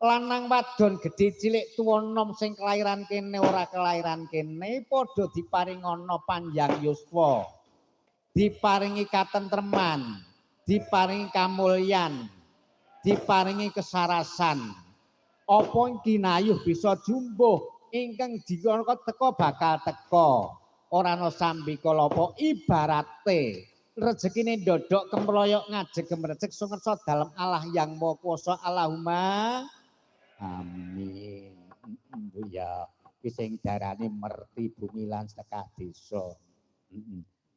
Lanang wadon gedhe cilik tuwa nom sing kelairan kene ora kelairan kene padha diparingana panjang yuswa. Diparingi katentreman, diparingi kamulyan, diparingi kesarasan. Apa kinayuh bisa jumbuh ingkang dikon teka bakal teka. Ora ana sambika lapa ibarate rezekine ndodhok kemroyok ngajeg kemrecek sungersa dalem Allah yang Maha Kuwasa. Allahumma amin. Ya iki sing darani merti bumi lan sedekah desa.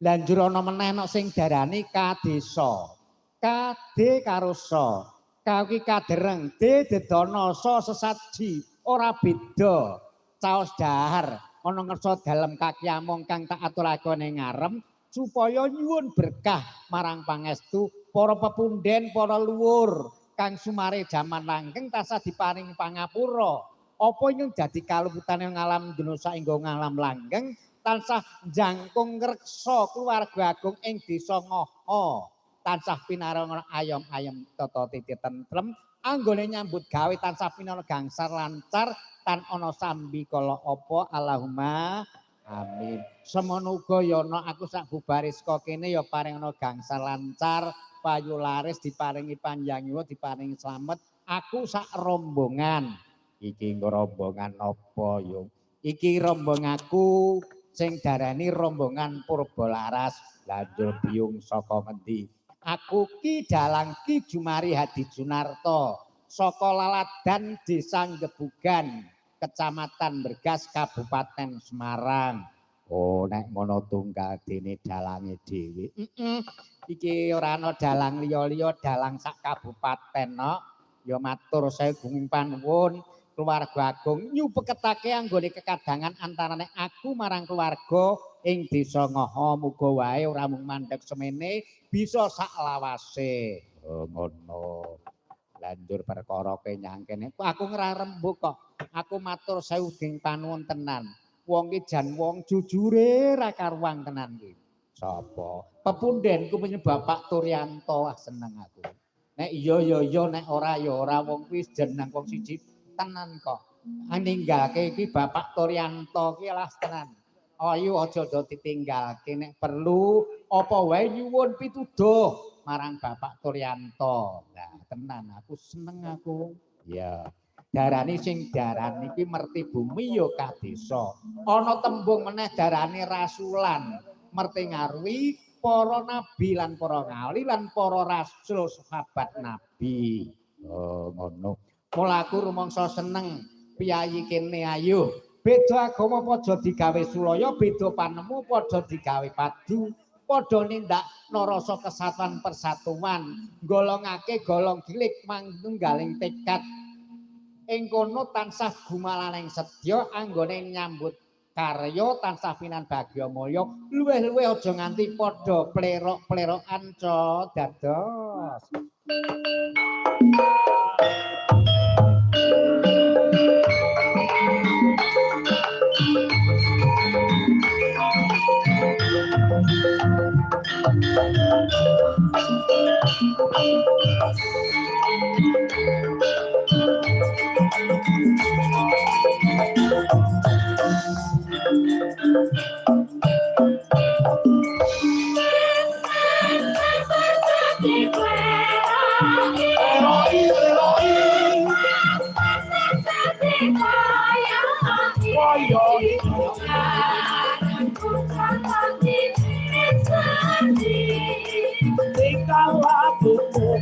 Lah njur ana meneh ana sing darani kadesa. KD karo sa. K kuwi kadereng, D dedana, sa sesaji, ora beda. Caos dahar ana ngersa dalem kakyamung kang tak aturake ning ngarem supaya nyuwun berkah marang pangestu para pepunden, para luhur kang sumare jaman langgeng tansah diparingi pangapura. Apa ingkang dadi kaluputane ngalam donya saengga ngalam langgeng tansah jangkung ngreksa keluarga agung ing desa Ngoho. Tansah pinareng ayom-ayom tata titi tentrem anggone nyambut gawe tansah pinareng gangsar lancar tan ana sambikala apa. Allahumma amin. Semono uga ya ana aku sak bubare saka kene ya paring ana gangsar lancar, payu laris, diparingi panjang yuwa, diparingi slamet. Aku sak rombongan. Iki rombongan apa yo? Iki rombonganku sing darani rombongan Purbalaras. Lanjur biyung saka ngendi? Aku Ki Dalang Ki Jumari Hadi Junarto saka Laladan Desa Gebugan, Kecamatan Bergas, Kabupaten Semarang. Oh, nek ngono tunggal dene dalange dhewe. Iki ora ana dalang liya-liya, dalang sak kabupaten nok. Ya matur saya gunging panuwun keluarga agung nyupeketake anggone kekadangan antarane aku marang keluarga ing desa Ngoho. Muga wae ora mung mandeg semene bisa sak lawase. Oh ngono. Lanjur perkara kenyang kene aku ngrarembug kok. Aku matur sewu geng panuwun tenan. Wong ki jan wong jujure ra karuang tenan ki. Sapa? Pepundenku punya Bapak Turyanto. Ah seneng aku. Nek iya ya iya, nek ora ya ora, wong kuwi jeneng wong siji tenan kok. Ninggalke iki Bapak Turyanto ki lah tenan. Ayo aja do ditinggalke, nek perlu apa wae nyuwun pituduh marang Bapak Turyanto. Nah, tenan aku seneng aku. Ya. Darani sing darani iki merti bumi ya kadesa. Ana tembung meneh darani rasulan, merti ngarwi para nabi lan para wali lan para rasul sahabat nabi. Oh ngono. Mula aku rumangsa seneng piyayi kene ayo. Beda agama padha digawe sulaya, beda panemu padha digawe padu, padha nindakno rasa kesatuan persatuan, golongake golong gilik manunggaling tekad. Ing kono tansah gumalaning sedya anggone nyambut karya tansah pinan bagya mulya, luwih-luwih aja nganti padha plerok-plerokan ca dados.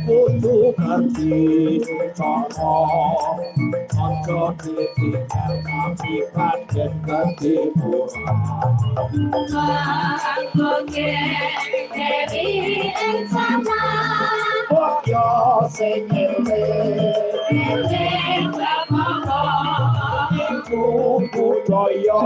Kudu ngerti cara aja ditinggal tapi kaget ketimuran kaya sing eling iku budaya.